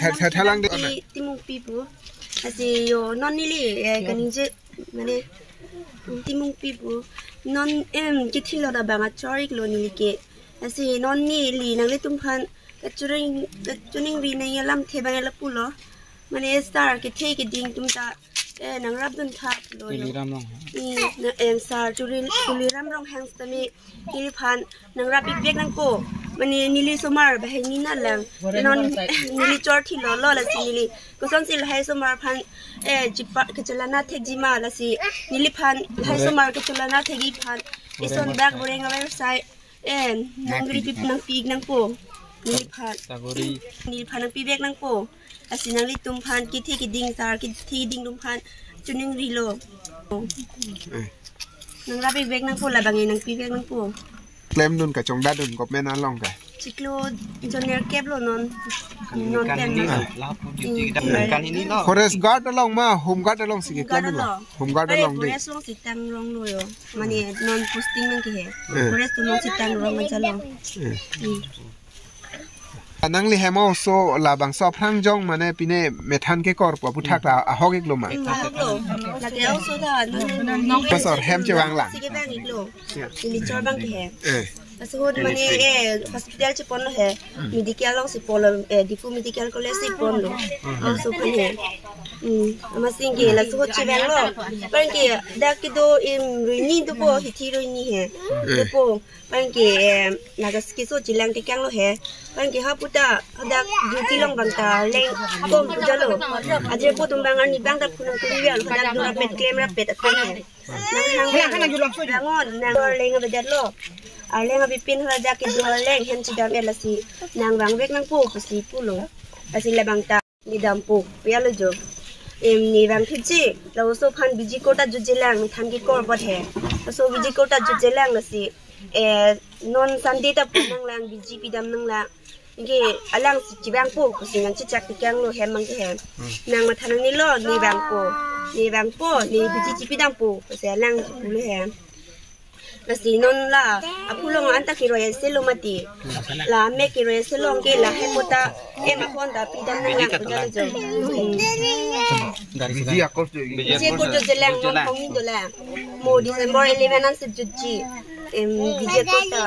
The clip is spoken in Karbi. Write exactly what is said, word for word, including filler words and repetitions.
Tha- tha- thalang de. Ti- Timungpi pu. Lasi yo non neli, eh, kaningje mane Timungpi pu. Non em kethilot abang achor-iklo neli ke. Lasi non neli nanglitum aphan kachoningri, kachoningri nangji alamthe abang lapulo. Mane sar kethe keding atum ta, eh, nangrapdun thaplo yo. Tuliram Ronghang. Hmm, na, em, sar Tuli- Tuliram Ronghang sitame neliphan nangrap-ik vek nangpo. Mane neli osomar banghini nanglang. Non neli chorthilolo lasi neli kosonsi lahai osomar aphan, eh, jipa kachelana thekji ma lasi neliphan lahai osomar kachelana thekji aphan ison dak boreng awersai, eh, nangri pip nangpi-ik nangpo. Neliphan. Sagori. Neliphan nangpi vek nangpo. Lasi nanglitum aphan kethe keding sar kethe keding atum aphan choningrilo. Eh. Nangrap-ik vek nangpo labang e nangpi vek nangpo. Klemdun kachongdatdun government along ke. Chiklo jon nerkep lo non. Non pen non. Kan hini lo. Forest guard along ma, home guard alongsi keklem lo. Home guard along de. Forest alongsi tang ronglo yo. Mane non posting nangkehe. Eh. Forest alongsi tang rong aja lo. Eh. Hmm. Nangli hem oso labangso aphrang jong mane pine methan kekor pu aputhak ta ahok-iklo ma. Hmm, ahoklo. Lake oso ta non. Pasar hem chevanglang. Si kevang-iklo. Neli chor abang ke he. Eh. Laso ahut mane, eh, hospital cheponlo he. Medical alongsi ponlo, eh, Diphu Medical College si ponlo. Oso aphan he. Hmm, amatsi ke laso ahut chevanglo. Aphrang ke dak kedo, em, roini dopo, hithi roini he. Eh. Dopo. Aphrang ke, em, lagas keso chelang tekanglo he. Aphrang ke hapu ta hadak duty along abang ta leng kom pu jalo. Ajirpo atum abang arni abang ta phunang turi velo, hadak do rapet klem rapet aphan he. Nang hang hang hang julang so. Nangon nang arleng abang jalo. Arleng abang pin hadak kedo arleng hem chedam-et lasi nang vang vek nangpo pusi pulo. Lasi labang ta ne dampo pu jalo jo. Em, ne vang thipji, la oso aphan B G quota jutjelang, methan kekor apot he. Oso B G quota jutjelang lasi, eh, non Sunday ta pon nanglang, B G pidam nanglang. Anke alangsi chevangpo pusi nangchechak tekanglo hem abang ke he. Nang matha nangnelo, ne vangpo. Ne vangpo, ne B G chepidampo pusi alangsi pulo he. Lasi non la aphu along anta keroi ase lo mati. La me keroi ase lo ke la hem ta em ahon ta pidam nanglang pu jalo jo. Hmm. B G quota jutjelang non kongni dolang. Mo December eleven ansi jutji. Em, B G quota.